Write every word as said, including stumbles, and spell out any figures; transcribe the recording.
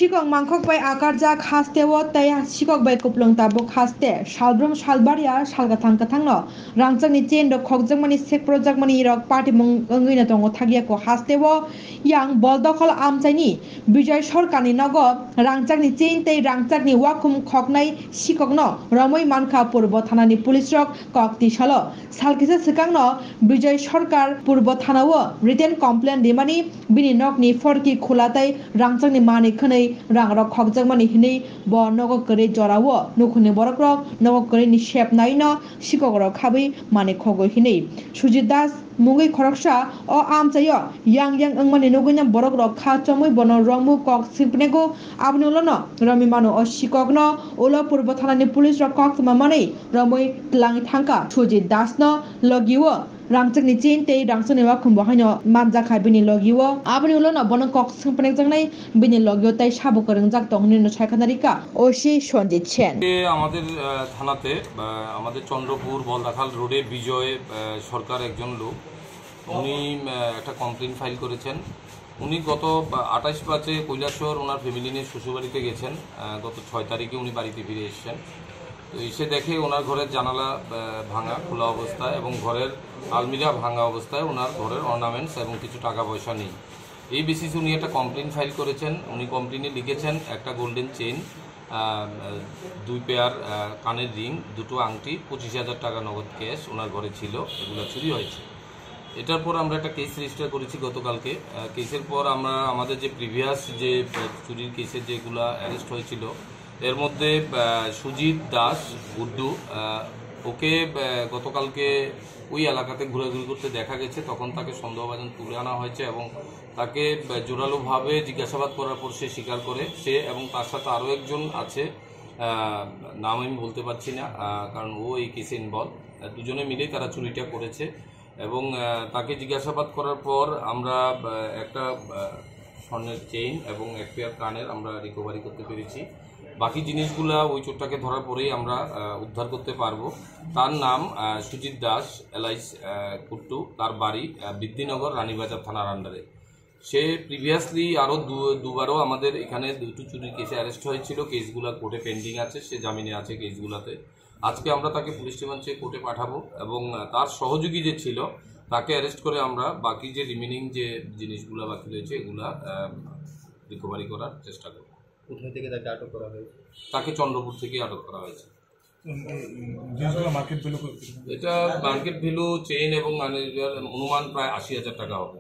Sikok mangkhok bai akarjak hasteo tei sikok bai kuplung tabuk haste, salbrum salbaria salkathang kathangno rangchakni chain rok khokjakmani sekprojak mani rok patimung wngwi no tongo thakya ko hasteo. Yang bol dokhol amchaini Bijoy Sarkarni nogo rangchakni chain tei rangchakni wakhum khoknai sikokno romwi mankha Purbo thanani police rok kok tisalo. Salkisa swkangno Bijoy Sarkar Purbo thanao written complaint rimani bini nokni forki khula tei rangchakni manwi khwnwi rangrok khokjakmani hinwi bo nogo kwrwi jorao nukhungni borokrok nogo kwrwini sep naino sikokrok khabwi manwi khogwi hinwi Sujit Das mungwi khoroksa o amchaio yang yang wngmani nugwino borokrok kha chomwi bono romwi kok swngpnego. Aboni ulono romwi mano o sikokno ulo Purbo thanani police rok kok tma manwi romwi twlangwi thangkha. Sujit Das no logio rangchakni chain tei rangchakni wakhum bo haino manjakha bini logio. Aboni ulono bono kok swngpnekjaknai bini logio tei sabo kwrwngjak tong hinwi no saikha narikha O C Sanjit Sen. এ আমাদের আহ, থানাতে আহ, আমাদের চন্দ্রপুর বলদাখাল রোডে বিজয় আহ, সরকার একজন লোক, উনি আহ, একটা complain file করেছেন। উনি গত আঠাশ পাঁচে কৈলাসহর ওনার ফ্যামিলি নিয়ে শ্বশুরবাড়িতে গেছেন। আহ, গত ছয় তারিখে উনি বাড়িতে ফিরে এসেছেন। তো এসে দেখে ওনার ঘরের জানালা আহ, ভাঙা খোলা অবস্থায় এবং ঘরের আলমিরা ভাঙা অবস্থায়, ওনার ঘরের অর্নামেন্টস এবং কিছু টাকা পয়সা নেই। এই বেসিসে উনি একটা কমপ্লেন ফাইল করেছেন। উনি কমপ্লেনে লিখেছেন একটা গোল্ডেন চেইন, দুই পেয়ার আহ, কানের রিং, দুটো আংটি, পঁচিশ হাজার টাকা নগদ ক্যাশ ওনার ঘরে ছিল, এগুলো চুরি হয়েছে। এটার পর আমরা একটা কেস রেজিস্টার করেছি গতকালকে। আহ, কেসের পর আমরা আমাদের যে প্রিভিয়াস যে আহ, চুরির কেসের যেগুলা অ্যারেস্ট হয়েছিল, এর মধ্যে আহ, সুজিত দাস গুড্ডু, আহ, ওকে আহ, গতকালকে ওই এলাকাতে ঘোরাঘুরি করতে দেখা গেছে, তখন তাকে সন্দেহভাজন তুলে আনা হয়েছে এবং তাকে আহ, জোরালোভাবে জিজ্ঞাসাবাদ করার পর সে স্বীকার করে। সে এবং তার সাথে আরও একজন আছে, আহ, নাম আমি বলতে পারছি না, আহ, কারণ ও এই কেসে ইনভলভ। দুজনে মিলেই তারা চুরিটা করেছে এবং আহ, তাকে জিজ্ঞাসাবাদ করার পর আমরা আহ, একটা আহ, স্বর্ণের চেইন এবং এক পেয়ার কানের আমরা রিকভারি করতে পেরেছি। বাকি জিনিসগুলা ওই চোরটাকে ধরার পরেই আমরা আহ, উদ্ধার করতে পারবো। তার নাম আহ, সুজিত দাস, এলাইস আহ, কুট্টু। তার বাড়ি আহ, বৃদ্ধিনগর, রানীবাজার থানার আন্ডারে। সে প্রিভিয়াসলি আরও দু দুবারও আমাদের এখানে দুটো চুরির কেসে অ্যারেস্ট হয়েছিল। কেসগুলো কোর্টে পেন্ডিং আছে, সে জামিনে আছে কেসগুলোতে। আজকে আমরা তাকে পুলিশ রিমান্ড চেয়ে কোর্টে পাঠাবো এবং আহ, তার সহযোগী যে ছিল, তাকে অ্যারেস্ট করে আমরা বাকি যে রিমেনিং যে জিনিসগুলো বাকি রয়েছে, এগুলা রিকভারি করার চেষ্টা করব। কোথায় থেকে তাকে আটক করা হয়েছে? তাকে চন্দ্রপুর থেকে আটক করা হয়েছে। জিনিসগুলো মার্কেট ভ্যালু কত? এটা মার্কেট ভ্যালু চেইন এবং মানে অনুমান প্রায় আশি হাজার টাকা হবে।